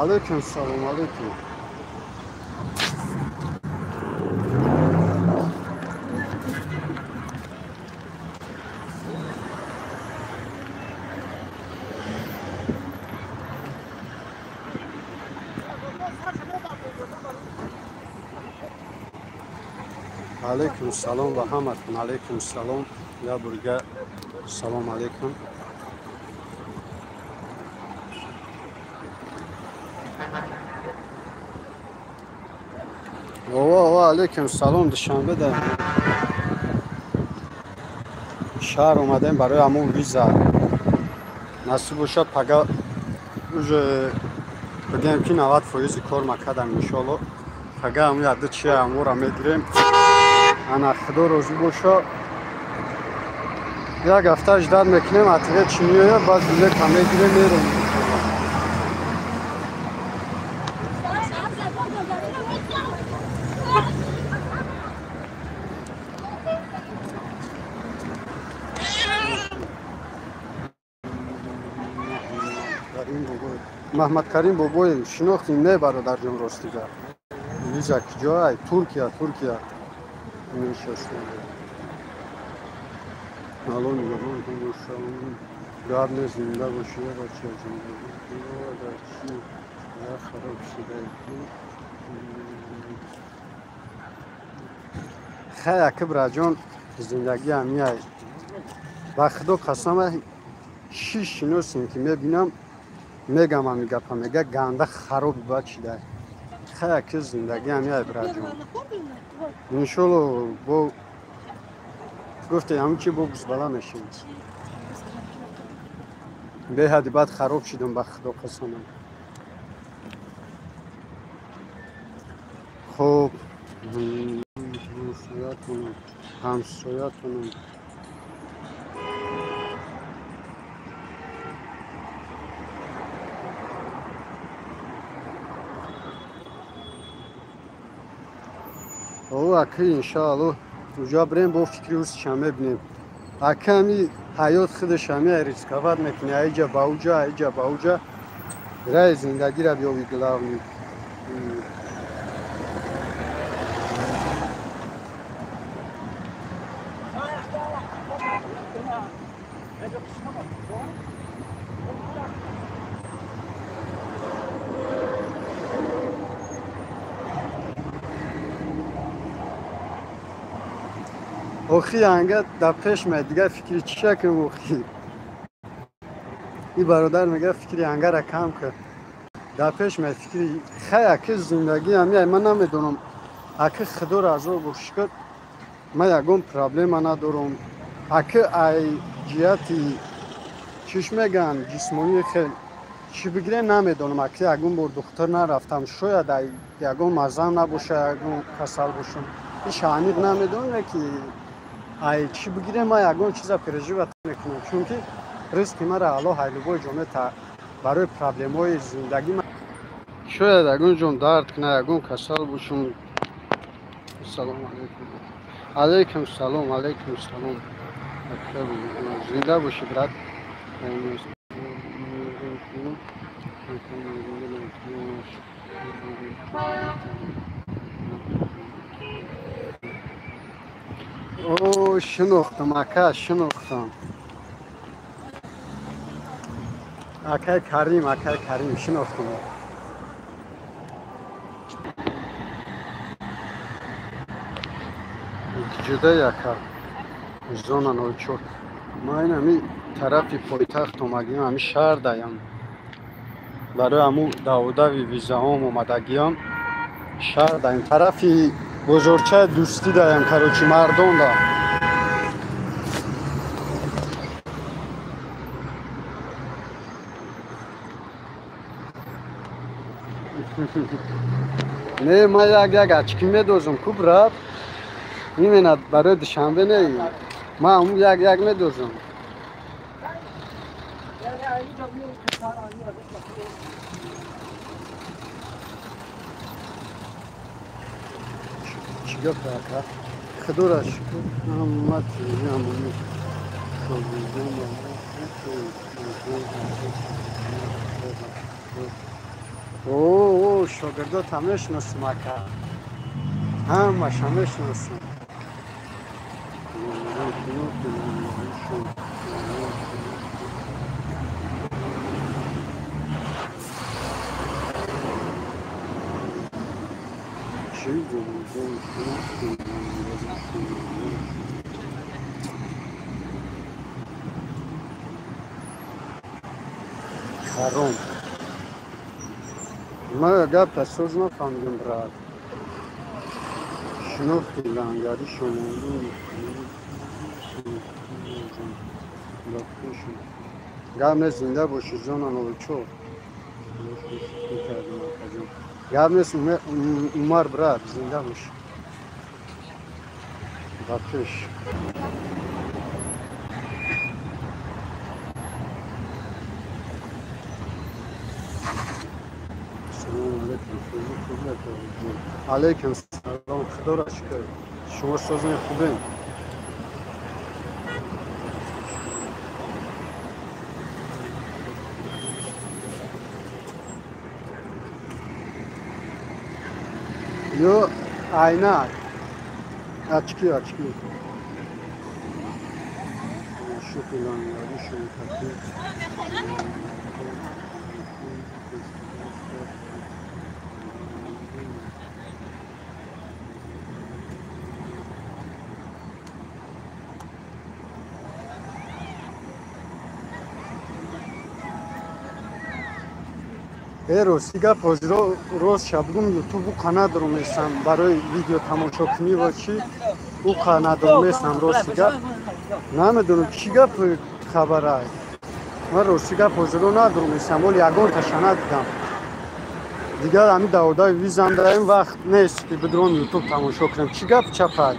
Алейкум салом, алейкум. Алейкум салом ба ҳаматон, алейкум салом. Я бурга салом алейкум. Ова, алейкум салом. Душанбе да шаҳр омадем барои ҳамон виза. Насиб бошад, пага уже бигем ки 90% кор макадам, иншоалло. Пага ҳамун яду чи ҳамора мегирем. Ана худо розӣ боша. Як ҳафта ждат мекунем, ответ чи меояд, баъд билета мегирем, мерем. Маҳмадкарим Бобоев шинохтем, не бародарҷон, ростига. Виза куҷоай? Туркия, Туркия. Алло нигаҳбон бошам. Гап не, зинда бошӣ, бача, зинда бошӣ. Хароб шуда. Хай, аки браҷон, зиндагӣ ҳамияй. Ба худо қасам, шиш шиносем ки мебинам, мегам ҳами гапа, мега ганда хароби бад шида. Хай, аки зиндагӣ ҳамияй, браҷон. Иншолло, бо гуфте ҳамин чи бо гузбала мешем. Беҳади бад хароб шидам, ба худо қасамам. Хуб, ҳамсоятонам, ҳамсоятонам. О, аки иншаалло уҷа бирем, бо фикри ӯсча мебинем. Аки ҳами ҳаёт худаш ҳами рисковать мекунӣ, аиҷа ба уҷа, аиҷа ба уҷа. Раи зиндагиро биёви главный. Охи анга дар пеш меяд, дигар фикри чиша кунем охи? И бародар мега фикри ангара кам кун. Дар пеш меяд фикри хай, аки зиндагӣ ҳамияй, ман намедонам. Аки худоро азор бошӣ, ман ягон проблема надорам. Аки ай ҷиҳати чиш мегӯянд, ҷисмонӣ хел чӣ бигирем намедонам. Аки ягон бор духтур нарафтам, шояд ай ягон маззам набоша, ягон касал бошам. Иш аниқ намедонам, ки ай чӣ бигирем, ман ягон чиза переживать мекунам, чунки ризқи мара Аллоҳ ай любой ҷо мета. Барои проблемаҳои зиндагӣ шояд ягон ҷон дард кунад, ягон касал бошам. Салом алейкум. Алейкум салом, алейкум салом. Зинда бошӣ, брат. О, шинохтам, ака, шинохтам. Акай Карим, акай Карим, шинохтам. Ҷудаи ака, зона 04. Ман ин ҳами тарафи пойтахт омадагиам, ҳами шаҳр даям. Барои ҳамун давудави визаҳом омадагиам, шаҳр даям. Тарафи Бозорчаи дӯстӣ даям, короче, мардон да. Не, ман як очки медозам, ку брат. Именно барои Душанбе не. Ман як медозам. Чӣ гап ака? Худоро шукр, ҳама тиҷамони о, шогирдота мешиносам ака. Ҳамаша мешиносам. Харом. Ман гапта соз нафаҳмидам, брат. Шинохти лангари шумо. Гап нест, зинда бошӣ, зона 04. Гап нест, Умар брат, зинда бош. Ба пеш. Алейкум салом, худоро шукр. Шумо созни хубем? Ё айна, очки, очки. Рости гап, ҳозиро рост шабгум ютуб ӯ қанадро месам барои видео тамошо кунӣ ва чӣ ӯ қанадро месам. Рости гап намедонам чӣ гап хабара. Ман рости гап ҳозиро надорам месам, вале ягонташа надидам. Дигар ҳами даводаи визам даем, вақт нест ки бидром ютуб тамошо кунам. Чӣ гап чапад?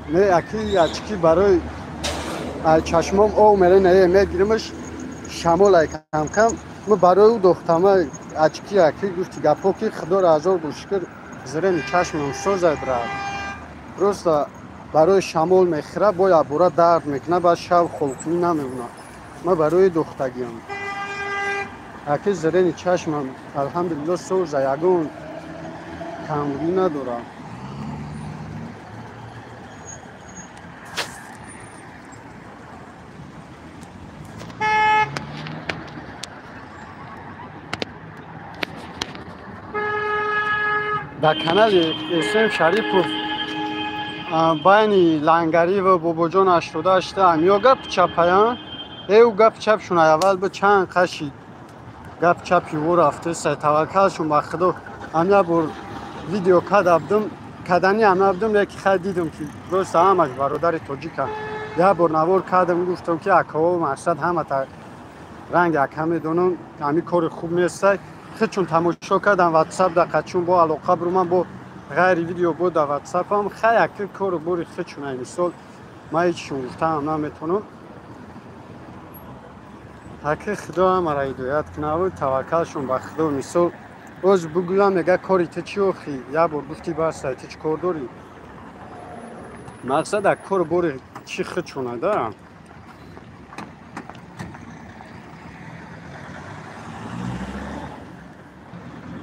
Не, аки очки барои чашмом ов мере, не мегиримаш шамол ай кам-кам. Ма барои ӯ дохтама очки, аки гуфти гапо ки худоро ҳазор бор шукр, зрени чашмам созай, брат. Просто барои шамол мехӯра, бо якбора дард мекуна, баъд шав холкунӣ намемона. Ма барои дохтагиам. Аки зрени чашмам алҳамдулилло соза, ягон камбудӣ надорам. Дар канали Эсем Шарипов байни Лангарӣ ва Бобоҷон 88 ҳамё гап чапаян, эу гап чапшун аввал ба чанд қаши гап чапи ӯ рафтеса, таваккалшун ба худо. Ҳамя бор видео кадабдум, кадани ҳамабдум, яки хай дидум ки просто ҳамаш бародари тоҷика. Як бор навор кардам, гуфтам ки акао мақсад ҳамата ранги ака медонам, ҳами кори хуб нестай. Чун тамошо кардам ватсап да қачун бо алоқа бурман бо ғайри видео бо да ватсапам хай аки кору бори хичун ай мисол ман ҳечшон гуфтаам наметонам. Аки худо ҳамара ҳидоят кунаву таваккалшон ба худо. Мисол боз бугӯям мега кори ту чӣ охи? Як бор гуфти баста, ту чӣ кор дорӣ? Мақсад ак кору бори чӣ хичуна да?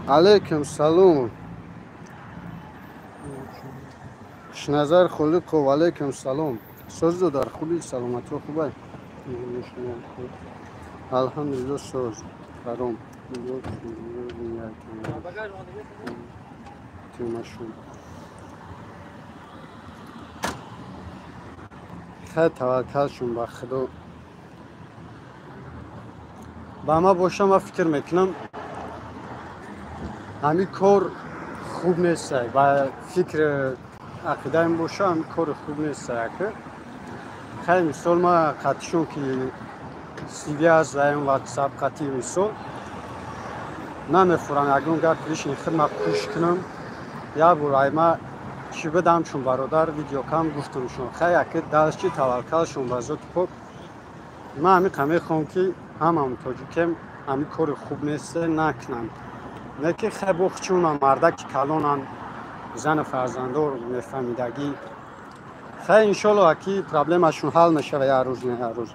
Алейкум салом. Шназар Холиқов, алейкум салом. Соз додар, хуби, саломатиро хубай. Алҳамдулилло соз. Баром. Хай таваккалшон ба Худо. Ба ма боша, ма фикр мекунам, ҳамин кор хуб нест. Ба фикр ақидаим боша, ҳамин кори хуб нест. Хай, мисол, ма қатишон ки связь заем ватсап қати, мисол, намефурам ягон гап лишний хидма кӯш кунам. Як бор айма чӣ бидам, чун бародар видеокам гуфтамшон. Хай, яки дастчи таваккалшон ба зоти пок. Ман ҳамиқа мехоҳам, ки ҳамам тоҷикем, ҳамин кори хуб нест, накунам. Не ки хай, бо чунам мардаки калонан, зану фарзандор, мефаҳмидагӣ. Хай, иншолло, аки проблемашон ҳал мешава як рӯз, не як рӯз.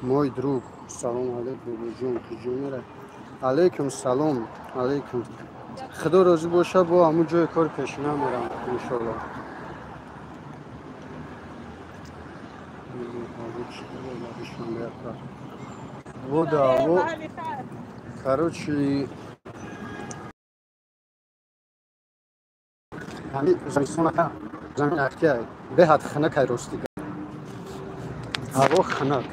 Мой друг, салом алейкум, бобоҷон, куҷо мера? Алейкум салом, алейкум. Худо розӣ боша, бо ҳамун ҷои кори пешина мерам, иншолло. Вода, во, короче, ҳами замистонака замин ахтия беҳад хунукай, рости, ҳаво хунук.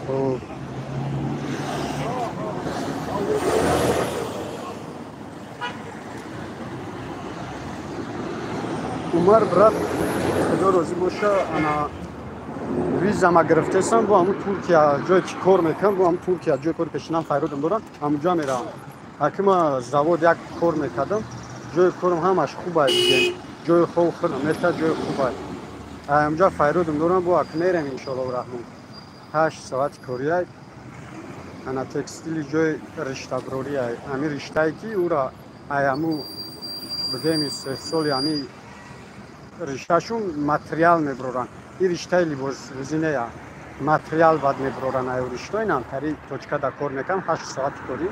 Хоб, Умар брат, худо розӣ боша, ана визама гирифтесам, бо ҳамун Туркия ҷое ки кор мекунам, бо ҳамун Туркия ҷои кори пешинам файродам дорам, ҳамунҷа меравам. Ҳакима завод як кор мекардам, ҷои корам ҳамаш хубай, бигем, ҷои хоб хӯрдам мета, ҷои хубай. Ҳамунҷа файродам дорам, бо ак мерем, иншоаллоҳ раҳмон. 8 соати кориай, ана текстили ҷои риштабрория, ҳами риштае ки ӯра ай ҳаму, бигем, истеҳсоли ҳами ришташун материал меброранд. Ин риштаи либосдӯзинея, материал бад меброранд аю ришто. Инам тари точка да кор мекунам, 8 соати корӣ.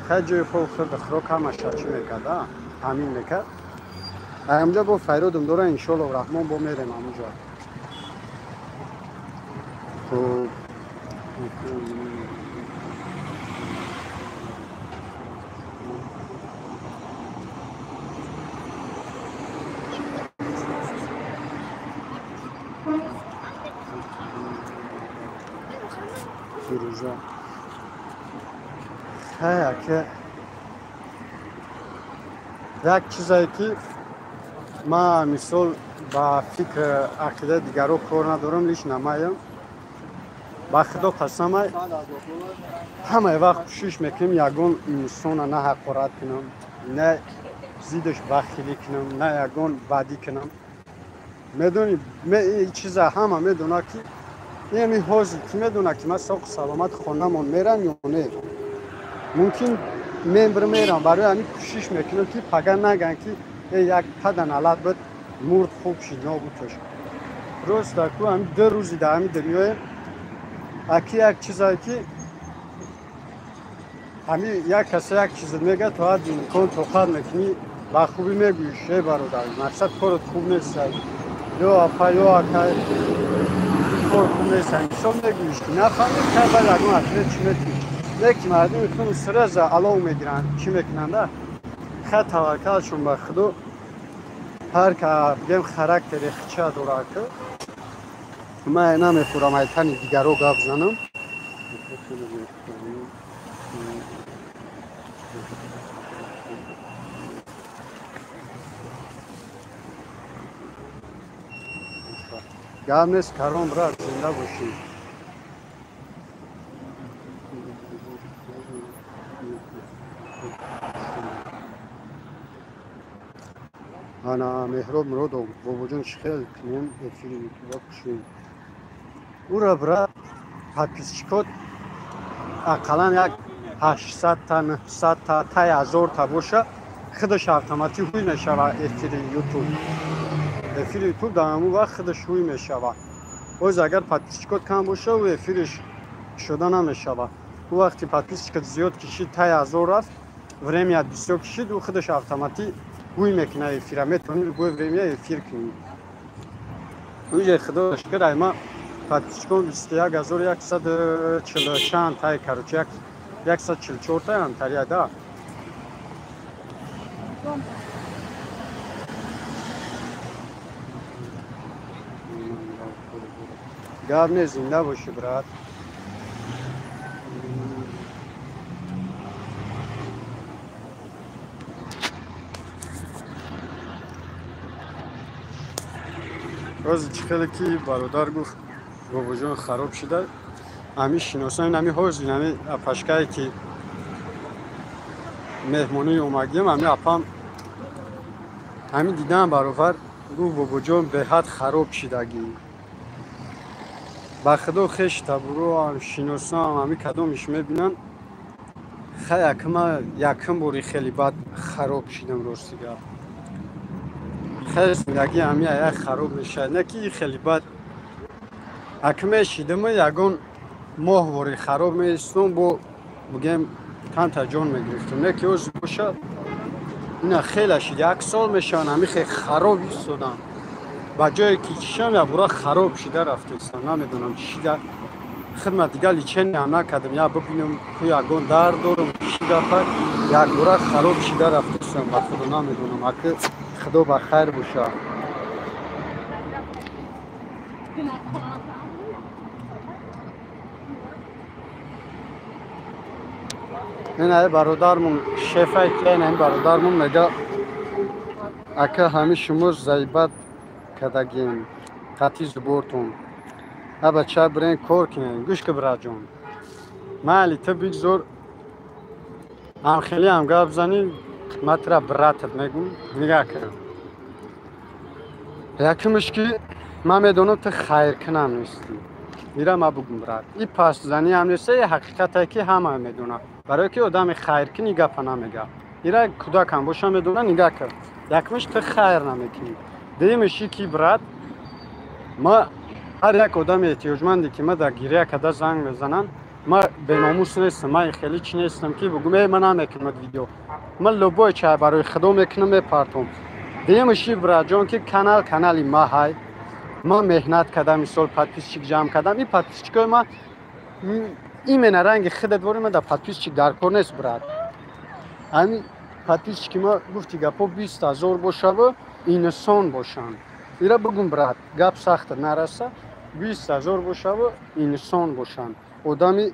Хай, ҷои хоб, хӯрду хӯрок ҳамаша чӣ мекард, таъмин мекард. Ҳамунҷа бо файродам дора, иншоаллоҳ раҳмон, бо мерем ҳамунҷа. Хуб, Фирӯза, хай, ака, як чизе ки ман, мисол, ба фикр ақидаи дигарро кор надорам, лиш намаям, ба Худо қасамай, ҳамаи вақт кӯшиш мекунем ягон инсона на ҳақорат кунам, на зиддаш бахилӣ кунам, на ягон бадӣ кунам. Медонӣ, чиза ҳама медонад, ки ами ҳозир ки медонад, ки ман соқу саломат хонамон мерам ё не. Мумкин мембр мерам. Барои ҳамин кӯшиш мекунам, ки пага наган, ки э, як пада налат буд, мурд, хуб шид, нобудш. Рост ку, ҳами 2 рӯзи дар ҳами дунёем, аки як чизае ки ҳами як каса як чиз мега, то ҳадди имкон тоқат мекунӣ, ба хубӣ мегӯиш: «Э, бародар, мақсад, корот хуб нест», ё «Апа, ё ака, кор хуб нест», мисол, мегӯиш, ки нафаҳмӣ, кай баъд ягон ответ чӣ метунӣ. Не ки мардуми хун сразу алов мегиранд, чӣ мекунанда. Хай, таваккалшон ба Худо. Ҳар ка, бигем, характери хича дорад. Ки ман намехӯрам ай тани дигаро гап занам. Гап нест, карон брат, зинда бошӣ. Ана Меҳроб Муродов: «Бобоҷон, чӣ хел кунем, эфири ютуба кушем?» Ура, брат, подписчикот ақаллан як 800-та, 900-та, тай 1000-та боша, худаш автоматӣ ҳуй мешава эфири ютуб. Эфири ютуб дар ҳамун вақт худаш ҳуй мешава. Боз агар подписчикот кам боша, ӯ эфириш шуда намешава. Ӯ вақти подписчикот зиёд кишид, тай 1000 рафт, время бисёр кишид, ӯ худаш автоматӣ ҳуй мекуна эфира, метавонӣ любое время эфир кунӣ. Уҷе, худо шукр, ай ма подписчикон 21 140 чанд тай, короче, 144 тай антария да. Гап не, зинда бошӣ, брат. Рози чӣ хеле ки бародар гуфт, бобоҷон хароб шуда, ҳамин шиносон, ҳамин ҳозир, ҳамин апашкае ки меҳмонии омадем, ҳамин апам ҳамин дидам баробар гуфт, бобоҷон беҳад хароб шидагӣ. Ба худо хеш табуроам, шиносам, ҳамин кадомиш мебинанд. Хай якма якум бори хеле бад хароб шидам, рости гап. Хеле зиндагӣ ҳамин ая хароб мешавад, не ки хеле бад. Аки мешидам, ягон моҳ бори хароб меистум, бо бигем камтар ҷон мегирифтум. Не ки ҳозир бошад, ина хеле шид, як сол мешаванд ҳамин хеле хароб истодам. Ба ҷое ки чишам якбора хароб шида рафтестам, намедонам чӣ шида. Хидмат дигар лечение ҳам накардам, я бибинам ку ягон дард дорам, чӣ гапа, якбора хароб шида рафтестам, ба худо намедонам. Аки худо ба хайр бошад. Ин ай бародармон шефай ки ин бародармон мега, ака ҳамин шумо зайбат кардагем қатъи зубортон, а бача бирен кор кунем. Гӯш ки бираҷон, майли ту бигзор ҳам хеле ҳам гап занӣ, ман тура братат мегӯм. Нигаҳ кун, якумш ки ман медонам ту хайркунам нестӣ, ира ман бугум брат, и пастзанӣ ҳам нест, и ҳақиқате ки ҳама медонад. Барое ки одами хайркун и гапа намега, ира кӯдакам боша медона. Нигаҳ кун, якумш ту хайр намекунӣ, дуюмш ки брат, ма ҳар як одами эҳтиёҷманде ки ма дар гиря карда занг мезанам, ма беномус нестам, ман хеле чӣ нестам ки бугум э ман намекунам видео, ман любой чай барои худо мекунам, мепартом. Дуюмш братҷон, ки канал канали ма ҳай, ман меҳнат кардам, мисол подписчик ҷамъ кардам, ин подписчикои ма именно ранги худат вори ма дар подписчик дар кор нест, брат. Ҳамин подписчики ма гуфти гапо 20 000 бошаву инсон бошанд. Ира бугум брат, гап сахта нараса, 20 000 бошаву инсон бошанд, одами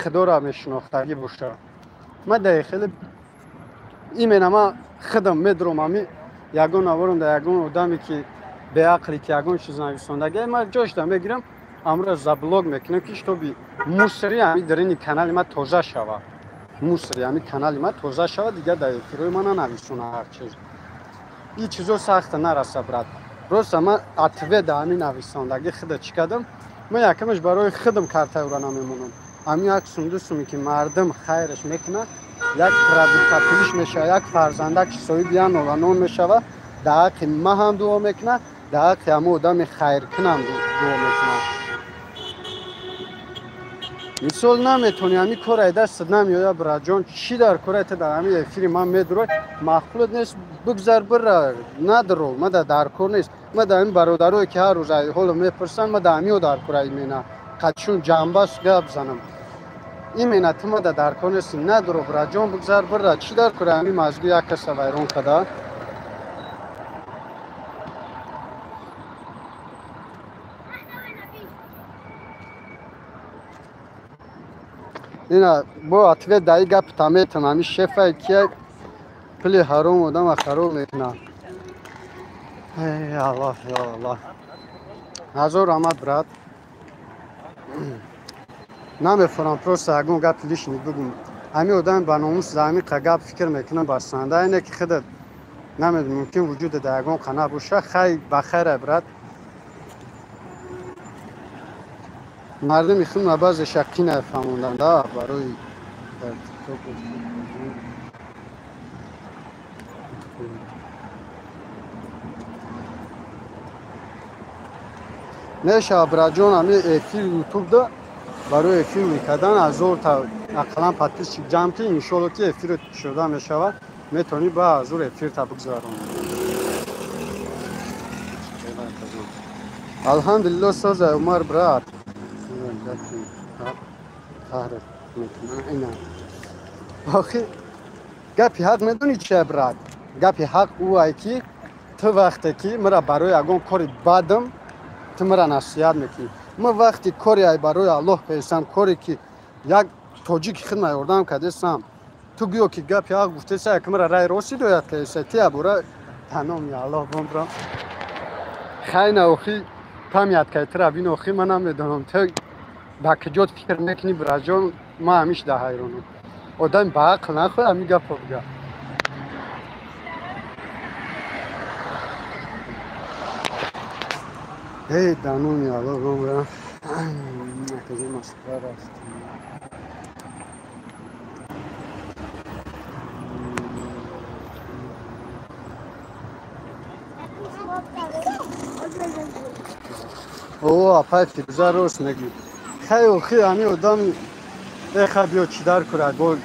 худоро мешинохтагӣ боша. Ма дар хеле именно ма худам медурам, ҳами ягон наворам дар ягон одаме ки беақле ки ягон чиз нависондагӣ, ма ҷошда мегирам, амро заблок мекунам, ки чтобы мусори ҳами дарини канали ма тоза шава, мусори ҳами канали ма тоза шава, дигар дар эфирои ма нанависона ҳар чиз. Ин чизо сахта нараса, брат. Просто ман ответ да ҳамин нависондагӣ худа чӣ кардам, ман якамаш барои худам картаёра намемонам. Ҳамин як сум ду суме ки мардум хайраш мекунад, як продуктапулиш мешава, як фарзандак соҳиби як нола нон мешава, дар ҳаққи ма ҳам дуо мекунад, дар ҳаққи ҳамон одами хайркунам дуо мекунад. Мисол наметонӣ, ҳамин кор ай дастат намеояд, братҷон, чӣ дар кора ту дар ҳамин эфири ман медурой? Маъқулат нест, бигзар, бира, надро, ма дар кор нест. Ма дар ҳамин бародарое ки ҳар рӯз ҳоло мепурсанд, ма дар ҳамиё дар кора имена қадшун ҷамбас гап занам. Имена ту ма дар кор нестӣ, надро, братҷон, бигзар, бира, чӣ дар кора ҳамин мазгӯ як каса вайрон када? Ина бо ответ даи гапта метам, ҳамин шефае ки пули ҳаром одама хароб мекунад. Эй Аллоҳ, ё Аллоҳ, ҳазор раҳмат, брат. Намефурам, просто ягон гапи лишний бигум. Ҳамин одами ба номус за ҳамин қа гап фикр мекунам, басанда ине ки худат намедонам, мумкин вуҷуда дар ягон қа набоша. Хай, ба хайра, брат. Мардуми худ ма баъзеша қина фаҳмонданда барои дар тикток. Мешава, братҷон, ҳамин эфир ютубда барои эфир мекардан ҳазорта ақаллан подписчик ҷамъ ки, иншолло ки эфирро кушода мешавад, метавонӣ ба ҳазур эфирта бигзаронӣ. Алҳамдулилло, соза Умар, брат. Охи гапи ҳақ медонӣ чия, брат? Гапи ҳақ ӯ ай ки ту вақте ки мара барои ягон кори бадам ту мара насиҳат мекунӣ. Ма вақти кори ай барои Аллоҳ пешам, коре ки як тоҷики хидма ёрдам кардесам, ту гӯё ки гапи ҳақ гуфтеса, як мара рай рост ҳидоят кардеса, ти абура таноми Аллоҳ бомбрам. Хайна охи памят кай тура бин охи ман намедонам ту ба куҷо фикр мекунӣ бираҷон, ман ҳамиш да ҳайронам. Одам ба ақл нахоҳ ҳамин гапо бига. Эй, даноми Аллоҳ бомбрам. Куҷо Москва рафтем? О, апай Фирӯза рост мегӯ. Хай охи ҳами одам эха биё чӣ дар курад бо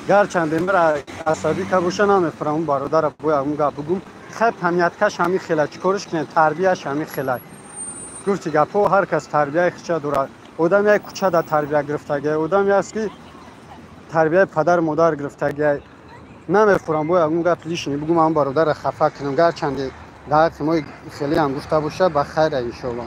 гарчанде мара асабӣ ка боша намефурам он бародара бояд он гап бугум. Хай памяткаш ҳами хела чӣ кориш кунем, тарбияш ҳами хела. Гуфти гапҳо ҳар кас тарбияи хича дорад. Одам як кӯча да тарбия гирифтагиай, одаме аст ки тарбияи падару модар гирифтагиай. Намефурам бояд он гап лишний бугум, ҳам бародара хафа кунам. Гарчанде дар ҳаққи мо хеле ҳам гуфта боша, ба хайра иншоалло.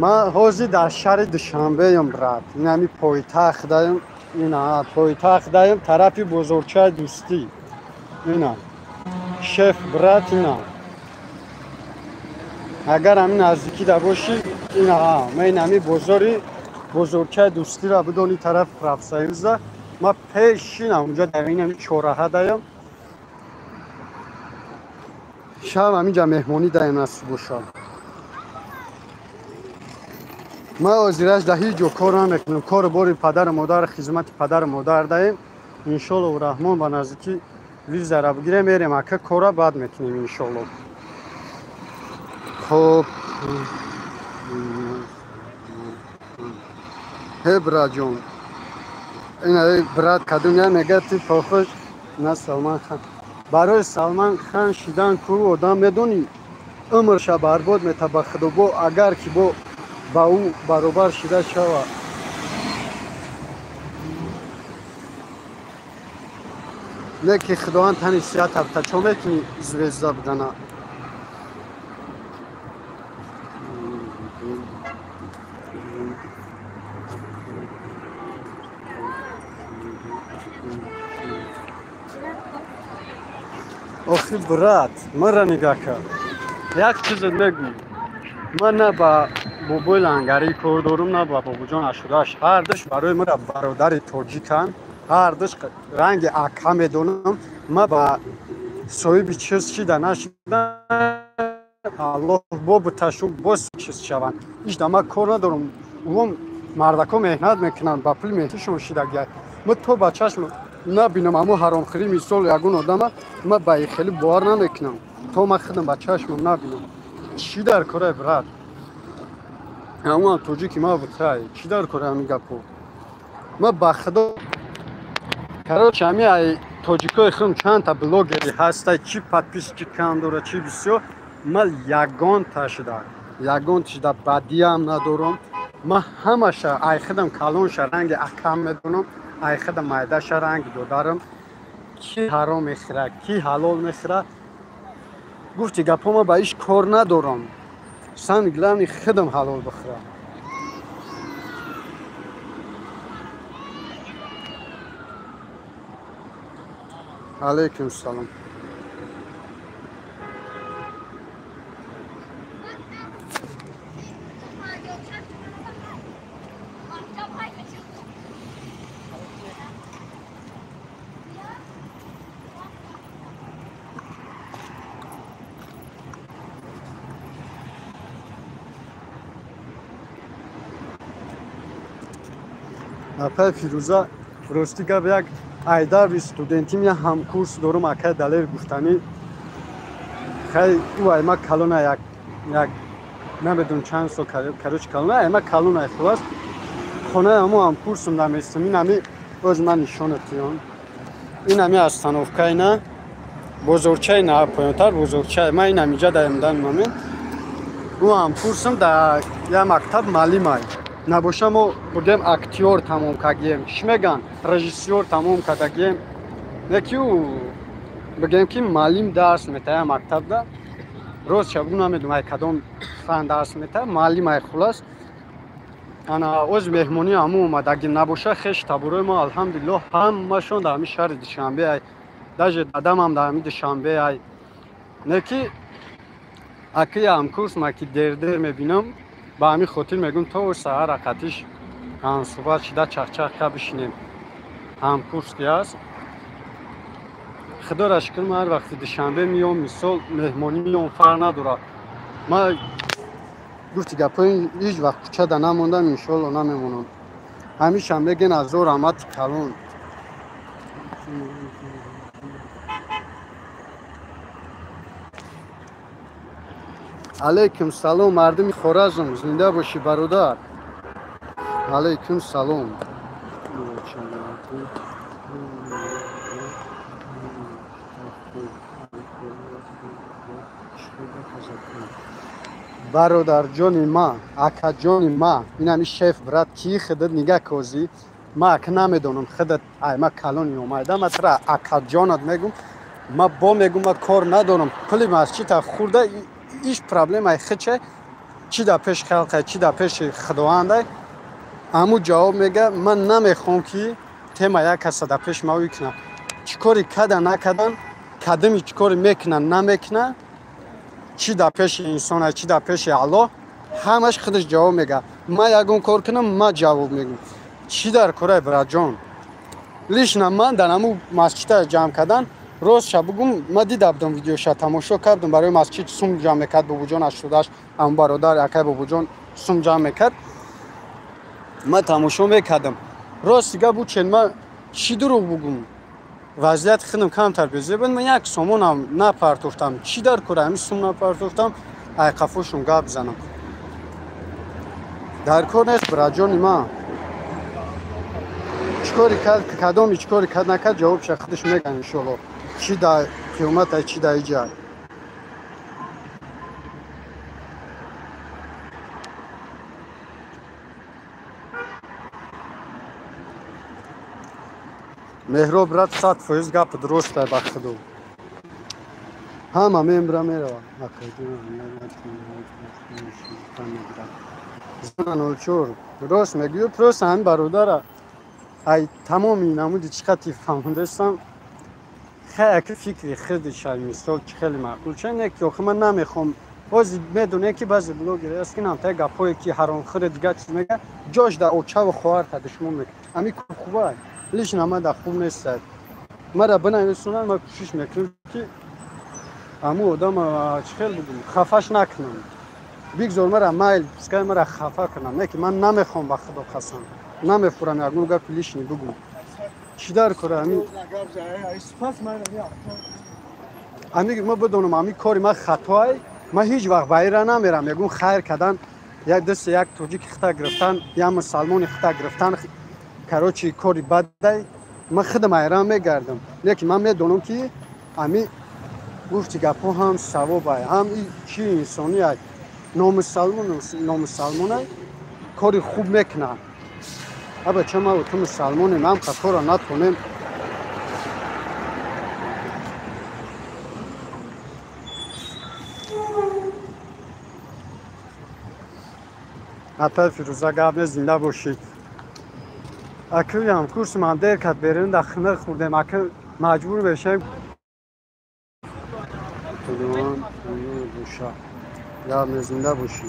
Ман ҳозир дар шаҳри Душанбеям, брат. Ин ҳами пойтахт даем, ина пойтахт даем, тарафи бозорчаи Дӯстӣ. Ина шеф брат, ина агар ҳамин наздикӣ да бошӣ, ина ман ин ҳами бозори бозорчаи Дӯстиро бидони тарафи профсоюза, ман пешинам унҷа дар ин ҳами чораҳа даям. Шаб ҳаминҷа меҳмонӣ даем насиб бошад. Ман ҳозираш дар ҳеҷ ҷо кор намекунам. Кору бори падару модар, хизмати падару модар даем. Иншоаллоҳу раҳмон ба наздикӣ визара бигирем, мерем ака кора баъд мекунем иншоалло. Хоб ҳе братҷон, ина брат кадом я мега ти похож на Салман Хан. Барои Салман Хан шидан ку одам медонӣ умрша барбод мета ба худо бо агар ки бо ба ӯ баробар шида шава. Леки Худованд тани сиҳат ҳабта чо мекунӣ звезда будана. Охи брат, мара нигаҳ кар. Як чизет мегӯй. Ман на ба бобои Лангарӣ кор дорум, на ба бобоҷон Ашудааш. Ҳардуш барои мара бародари тоҷиканд. Ҳардуш ранги ака медонам. Ман ба соҳиби чиз шида нашида Аллоҳ бо буташу боз чиз шаванд. Ҳеҷ да ман кор надорам. Умум мардако меҳнат мекунанд, ба пули меҳнатишон шидагиай. Ман то ба чашм набинам ҳамо ҳаромхӯрӣ мисол ягон одама, ман ба ин хеле бовар намекунам. То ман худам ба чашмам набинам. Чӣ дар кора брат? Ҳамон тоҷики ма бутай. Чӣ дар кора ҳамин гапҳо? Ман ба худо короче ҳами ай тоҷикои худам чандта блогери ҳастай, чӣ подписчик кам дора, чӣ бисёр, ман ягонта шуда бадиам надорам. Ман ҳамаша ай худам калонша ранги акам медонам, ай худам майдаша ранги додарам. Ки ҳаром мехӯра, ки ҳалол мехӯра. Гуфти гапҳо ман ба иш кор надорам. Самое главное худам ҳалол бихӯрам. Алейкум салом. Апай Фирӯза, рости гап як айдави студентим я ҳамкурс дорум, акай Далер гуфтанӣ. Хай ӯ ай ма калона як намедонам чанд сол, короче калона, ай ма калона хулас. Хонаи ҳамо ҳамкурсум наместам. Ин ҳами оз ман нишонат диҳам. Ин ҳами остановкаи на бозорчаи на поёнтар бозорчаи. Ман ин ҳамиҷа даем дан момент. Ӯ ҳамкурсам дар як мактаб муаллимай. Набоша мо бигем актёр тамом кардем. Чӣ меган? Режиссёр тамом кардагем. Не ки ӯ бигем ки муаллим дарс метая мактабда. Рост шаб намедонам ай кадом фан дарс метая, муаллим ай хулас. Ана оз меҳмонӣ ҳамун омадагим. Набоша хеш табурои мо алҳамдулиллоҳ ҳамашон дар ҳамин шаҳри Душанбе ай. Даже дадамам дар ҳамин Душанбе ай. Не ки аки ҳамкурс ма ки дер-дер мебинам, ба ҳамин хотир мегӯм то саҳар ақатиш ҳамсӯҳбат шида чахчах ка бишинем. Ҳамкурс ки аст. Худоро шукр ман ҳар вақти Душанбе меом, мисол меҳмонӣ меом, фарқ надорад. Ман гуфти гапҳои ҳеҷ вақт кӯчада намондам, иншоалло намемонам. Ҳамеша мегӯян азор раҳмати калон. Алейкум салом, мардуми Хоразм, зинда бошӣ бародар. Алейкум салом. Бародарҷони ма, акаҷони ма, инами шеф брат ки худат нигаҳ козӣ, ма ака намедонам худат ай ма калони омайда, ма тра акаҷонат мегум, ма бо мегум, ма кор надорам, пули масҷида хӯрда иш проблемаи хиче, чӣ дар пеши халқе, чӣ дар пеши худовандай, аму ҷавоб мега, ман намехоҳам ки тема як каса дар пеши ма ӯй кунам. Чӣ кори када накадан, кадами чӣ кори мекунан намекунан, чӣ дар пеши инсона, чӣ дар пеши Аллоҳ, ҳамаш худаш ҷавоб мега. Ман ягон кор кунам, ман ҷавоб мегӯм. Чӣ дар корай братҷон? Лично ман дар ҳамун масҷида ҷамъ кардан, рост ша бугум, ман дида будам видеоша, тамошо кардам, барои масҷид сум ҷамъ мекард бобоҷон 88, ҳамун бародар акай бобоҷон сум ҷамъ мекард. Ман тамошо мекардам. Рост дига бучен, ман чӣ дурӯғ бугум? Вазъияти худам камтар безеб буд, ман як сомонам напартофтам. Чӣ дар кора ҳамин сум напартофтам, ай қафошон гап занам. Дар кор нест братҷони ман. Чӣ кори кард, кадоми чӣ кори кард накард, ҷавобша худаш мегӯяд иншоалло. Чӣ дар қиёмат ай, чӣ дар иҷа. Меҳроб брат 100% гап дуруст ай ба худо. Ҳама мембра мерава. Зона 04 рост мегӯю, просто ҳамин бародара ай тамоми намуди чӣ қадр фаҳмондастам, хай аки фикри худиша мисол чӣ хеле маъқул ча не ки охи ман намехоҳам. Бози медонем ки баъзе блогер аст ки намтаи гапҳое ки ҳаромхӯре дигар чиз мегӯяд, ҷош дар очаву хоҳар та душмон мекунад. Ҳамин кор хуб ай? Лично ман дар хуб нестад. Мара бинависонанд, ман кӯшиш мекунам ки ҳамун одам чӣ хел бугум, хафаш накунам. Бигзор мара майл, пускай мара хафа кунам, не ки ман намехоҳам, ба худо қасам. Намефурам ягон гапи лишний бугум. Чӣ дар кора ҳамин? Ҳамин ма бидонам ҳамин кори ман хатоай, ман ҳеҷ вақт ба ира намерам. Мегӯм хайр кардан, як дасти як тоҷики хита гирифтан, як мусалмони хита гирифтан, короче кори бадай, ман худам айран мегардам. Лекин ман медонам ки ҳамин гуфти гапҳо ҳам савоб ай, ҳам чӣ инсонӣ ай. Номусалмон номусалмонай кори хуб мекунад. Аба ча ма ту мусалмонем, ҳам кора натонем. Апай Фирӯза, гап нест, зинда бошӣ. Акӯи ҳамкурси ман дер кард, берун дар хина хӯрдем, ака маҷбур мешавем. Боша. Гап нест, зинда бошӣ.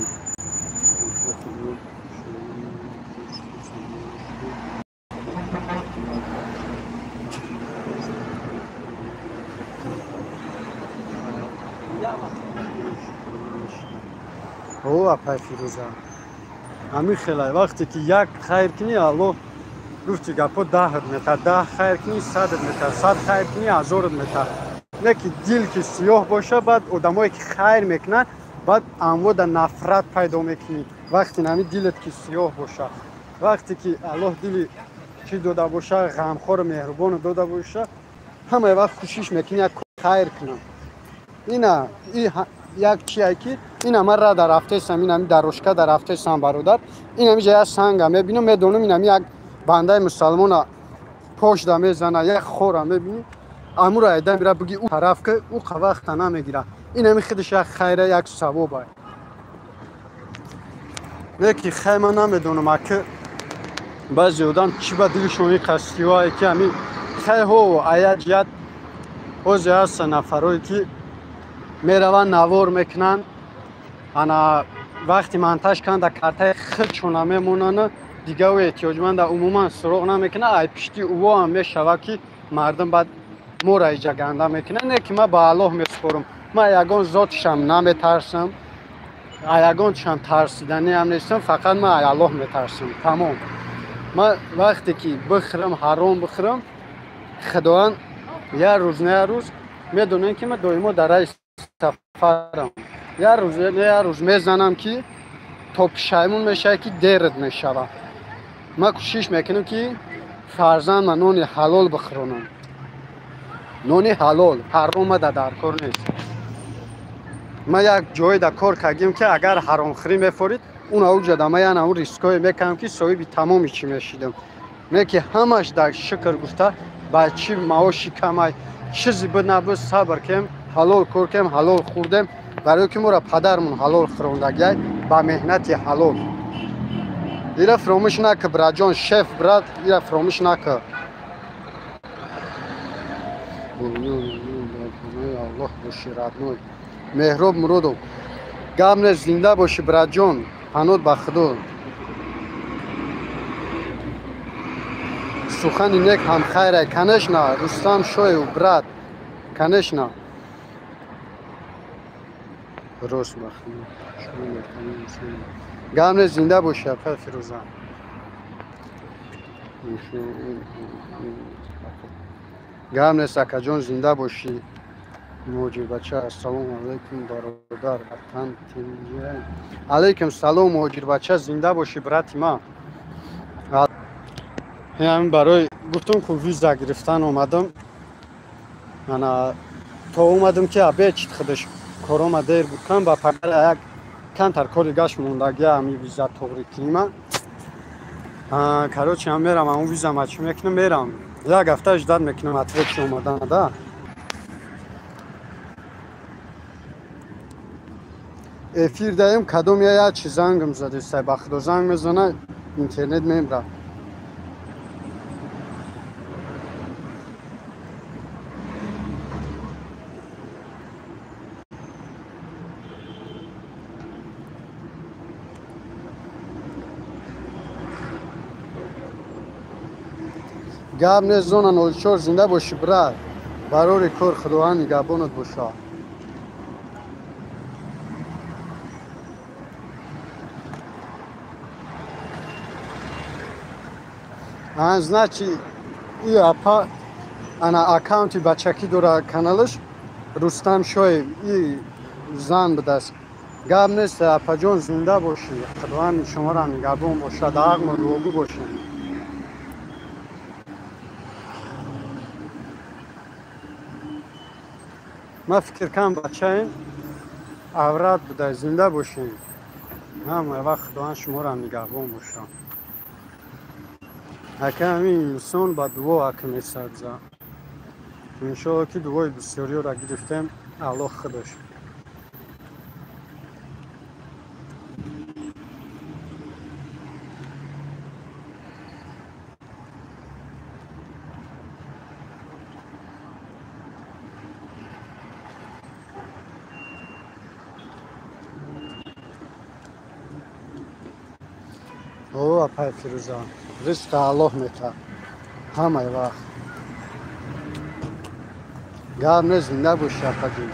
О, апай Фирӯза. Ҳамин хелай вақте ки як хайр кунӣ, Аллоҳ гуфти гапҳо 10-ат метар, 10 хайр кунӣ, 100-ат метар, 100 хайр кунӣ, 1000-ат метар. Не ки дил ки сиёҳ боша, баъд одамое ки хайр мекунанд, баъд анвода нафрат пайдо мекунӣ. Вақте ҳамин дилат ки сиёҳ боша, вақте ки Аллоҳ дили чӣ дода боша, ғамхору меҳрубону дода боша, ҳамаи вақт кӯшиш мекунӣ як хайр кунам. Ина як чие ки ина ман ра дар рафтесам, ин ами дарошка дар рафтесам бародар, ин ами ҷа як санга мебинам, медонам ин ами як бандаи мусалмона пошда мезана, як хора мебини, амура айда мира буги ӯ тараф ки ӯ вақта намегира. Ин ами худаш як хайра, як савоба. Не ки хай ман намедонам, аки баъзе одам чӣ ба дилшон ин қасдиҳое ки ами хай ҳо ая ҷиҳат ҳозе ҳастанд нафарое ки мераванд навор мекунанд, ана вақти монтаж кунанд дар картаи худшона мемонанд, дига ӯ эҳтиёҷманда умуман суроғ намекунад. Ай пишти ӯо ҳам мешавад ки мардум баъд моро иҷа ганда мекунад. Не ки ман ба Аллоҳ месупорам, ман ягон зотшам наметарсам, ягоншам тарсиданиам нестам, фақат ман ай Аллоҳ метарсам, тамом. Ман вақте ки бихӯрам, ҳаром бихӯрам, Худованд як рӯз на як рӯз медонем ки ман доимо дар раи сафарам, як рӯз на як рӯз мезанам ки то пушаймон мешавад ки дерат мешавад. Ман кӯшиш мекунам ки фарзандма нони ҳалол бихӯронам, нони ҳалол, ҳарома дар кор нест. Ман як ҷое дар кор кардем ки агар ҳаромхӯрӣ мефорид, он ауҷа да ман яна он риское мекардам ки соҳиби тамоми чӣ мешидам. Не ки ҳамаш дар шукр гуфта ба чӣ маоши камай чизе буд набуд, сабр кем, ҳалол кор кем, ҳалол хӯрдем, барои ки моро падармон ҳалол хӯрондагиай ба меҳнати ҳалол. Ира фаромӯш накӣ братҷон, шеф брат, ира фаромӯш накӣ. Аллоҳ боши родной. Меҳроб Муродов, гап нест, зинда бошӣ братҷон, панод ба Худо. Сухани нек ҳам хайрай, конечно, Рустам Шоев брат, конечно. Рост бахтӣ. Гап нест, зинда бошӣ апа Фирӯза. Гап нест акаҷон, зинда бошӣ. Муҳоҷирбача, ассалому алайкум бародар, ватан тинҷа. Алайкум салом муҳоҷирбача, зинда бошӣ брати ман. Ҳамин барои гуфтум ку виза гирифтан омадам. Ана то омадам ки абечит худаш корома дер буд кам ба пагара як камтар кори гашт мондагия ҳами виза тоғри кинима. Короче, ҳам мерам, ҳамун виза ма чӣ мекунам, мерам. Як ҳафта ждат мекунам ответи омадана да. Эфир даем, кадом я чи зангам задестай, ба Худо занг мезана, интернет мемра. Гап нест, зона 04, зинда бошӣ брат, барори кор, Худованд нигаҳбонат бошад. Значит, и апа ана аккаунти бачакӣ дора каналаш Рустам Шоев, и зан будаст. Гап нест апаҷон, зинда бошӣ, Худованд шуморо нигаҳбон бошад, ҳақмо дуогӯ бошед. Ман фикр кардам бачаем аврат буда, зинда бошем. Ҳама вақт Худованд шуморо нигаҳбон бошад. Ака ҳамин инсон ба дуо ҳак месабза. Иншоалло ки дуои бисёриёро гирифтем, Аллоҳ худаш. О, апай Фирӯза, ризқа Аллоҳ метаҳад ҳамаи вақт. Гап нест, зинда бошӣ апаҷон.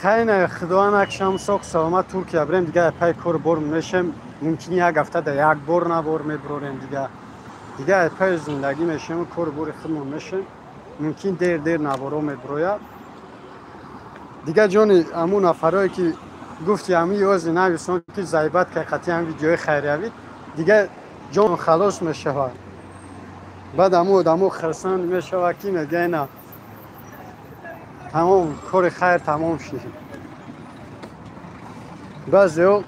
Хайна Худованд акшам соқ саломат Туркия бирем, дига апай кор бор мешем, мумкин як ҳафта да як бор набор мебурорем, дига апай зиндагӣ мешем, кор бори худмон мешем, мумкин дер дер наворо мебурояд. Дига ҷони ҳамун нафарое ки гуфти ҳамин ёзи нависон ки зайбат кай қатъи ҳам видеои хайриявӣ, дига ҷон халос мешавад. Баъд ҳамун одамо хирсанд мешавад, ки мега ина тамом кори хайр тамом шид. Баъзеҳо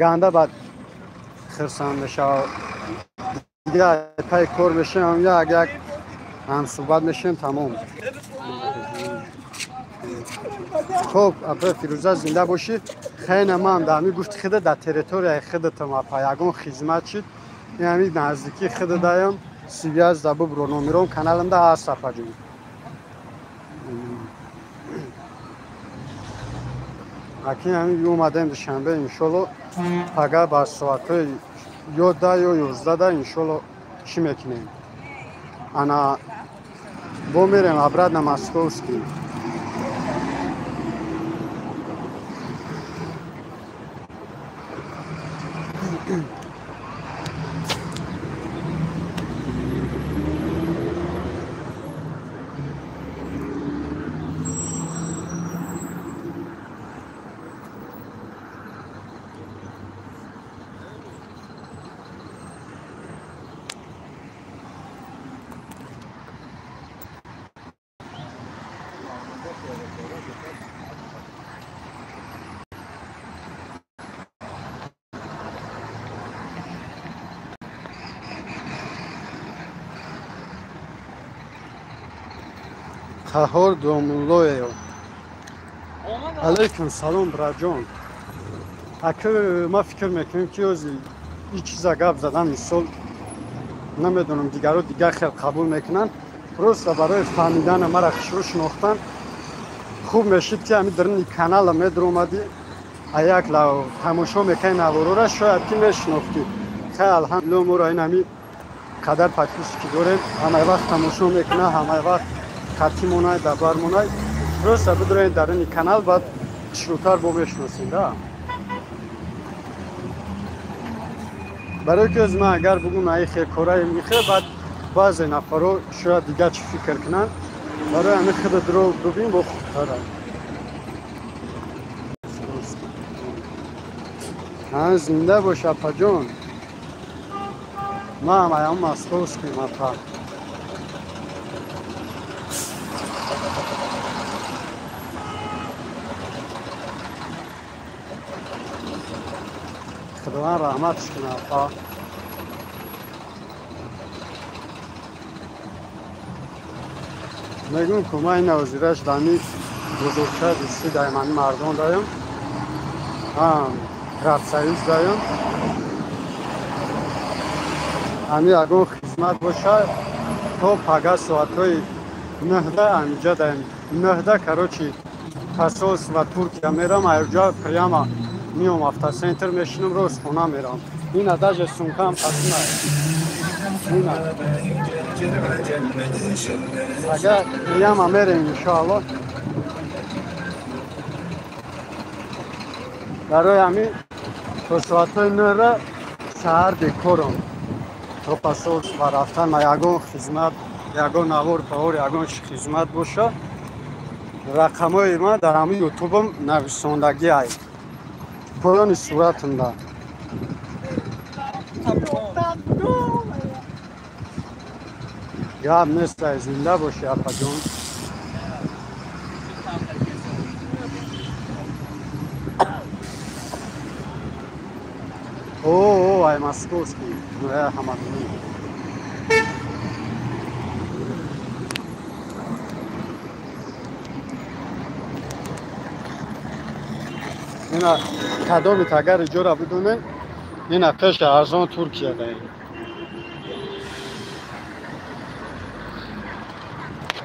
ганда бад хирсанд мешавад. Дига пай кор мешавем, як як ҳамсӯҳбат мешавем, тамом. Хоб, апа Фирӯза, зинда бошӣ. Хеле ман дар ҳамин гуфти худа дар территорияи худатам, апа, ягон хизмат шид, ин ҳамин наздикии худа даям, связь да бубро, номером каналамда ҳаст, апаҷон. Акин ҳамин омадаем Душанбе, иншолло пага ба соатҳои ё 10 ё 11 да иншолло чӣ мекунем? Ана бо мерем обратно Московский. Қаҳор Домуллоев. Алейкум салом, браҷон. Аки ма фикр мекунем, ки ози ин чиза гап задан, мисол, намедонам, дигаро дигар хел қабул мекунанд. Просто барои фаҳмидана мара хушрӯ шинохтан хуб мешид, ки ҳамин даруни канала медуромадӣ, а як тамошо мекунӣ наворора, шояд ки мешинохтӣ. Хай, алҳамдулилло, моро ин ҳами қадар подписчики дорем, ҳамаи вақт тамошо мекунад, ҳамаи вақт хатӣ монай, дабар монай. Просто бидуроед даруни канал, баъд хушрӯтар бо мешиносем да. Барои ки ози ман агар бугум аи хел кораи михе, баъд баъзе нафаро шояд дигар чӣ фикр кунанд. Барои ҳамин худат ро бубин, бо хубтара. Ҳа, зинда бош, апаҷон. Ман аям московским, апа. Худованд раҳматш кунад, апа. Мегӯм ку ман ин ҳозираш дами бузургча дӯстӣ даем, ҳамин мардон даем, профсоюз даем. Ҳамин ягон хизмат боша, то пага соатҳои 9 ҳаминҷа даем. 9, короче, посольство Туркия мерам, аёҷа прямо миём автоцентр мешинам, рост хона мерам. Ина даже сумкаам қасима. Ина. Агар прямо мерем, иншоалло. Барои ҳамин то соатҳои 9 саҳар бекорам. То посольство рафтан, ма ягон хизмат, ягон навор павор, ягон чи хизмат боша, рақамҳои ман дар ҳамин ютубам нависондагӣ ай. Поёни суратамда. Гап нест, ай, зинда бошӣ, апаҷон. О, ай московский, ноя ҳамадунӣ. Ина кадомит агар иҷора бидонед, ина пеши арзон Туркия даем.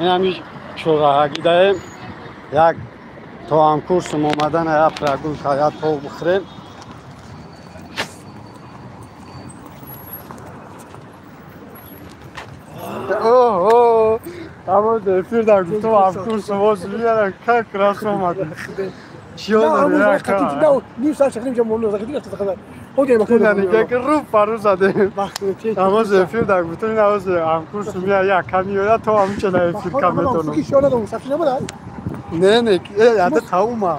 Ин ҳами чораҳагӣ даем, як то ҳамкурсум омадан, як прогулка, як тов бихӯрем. Оҳо, ҳамон эфир дар гуфтум ҳамкурсум боз меярам, как раз омад. نیم ساعت شخیم جمع مونو زخیری گفت خبر. Ина ки рӯ пару задем. Ҳамоз эфир дар гуфтум ин ҳамоз ҳамкурсум меяд, як кам меояд, то ҳаминча дар эфир кам метонам. Не, не, яда таума.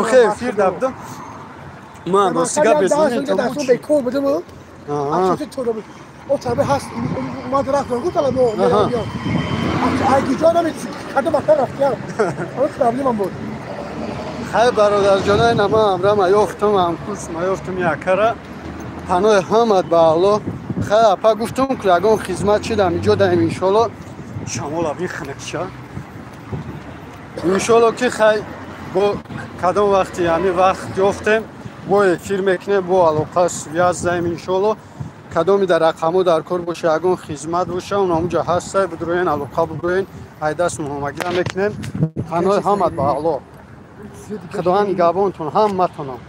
Охе эфир дар будам. Ман рости гап безонем. О чарбе ҳаст, омад рафт, гуфт мо меоям. Ай гиҷо намед, кадом вақта рафтиям. Он проблемам буд. Хай, бародарҷонаи нама, амра ма ёфтам, ҳамкурс ма ёфтам якара. Панои ҳамат ба Алло. Хай, апа, гуфтам, ки ягон хизмат шидам, иҷо даем, иншолло. Шамола бихнакша. Иншолло, ки хай, бо кадом вақти ҳами вақт ёфтем, бо эфир мекунем, бо алоқа связь даем, иншолло. Кадоми дар рақамҳо дар кор боша, ягон хизмат боша, он ҳамуҷа ҳастай, бидроен, алоқа буброен, айдаст муҳомагира мекунем. Панои ҳамат ба Алло. Худованд нигаҳбонтон ҳаматонам.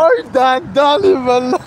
Ай, дандали валла.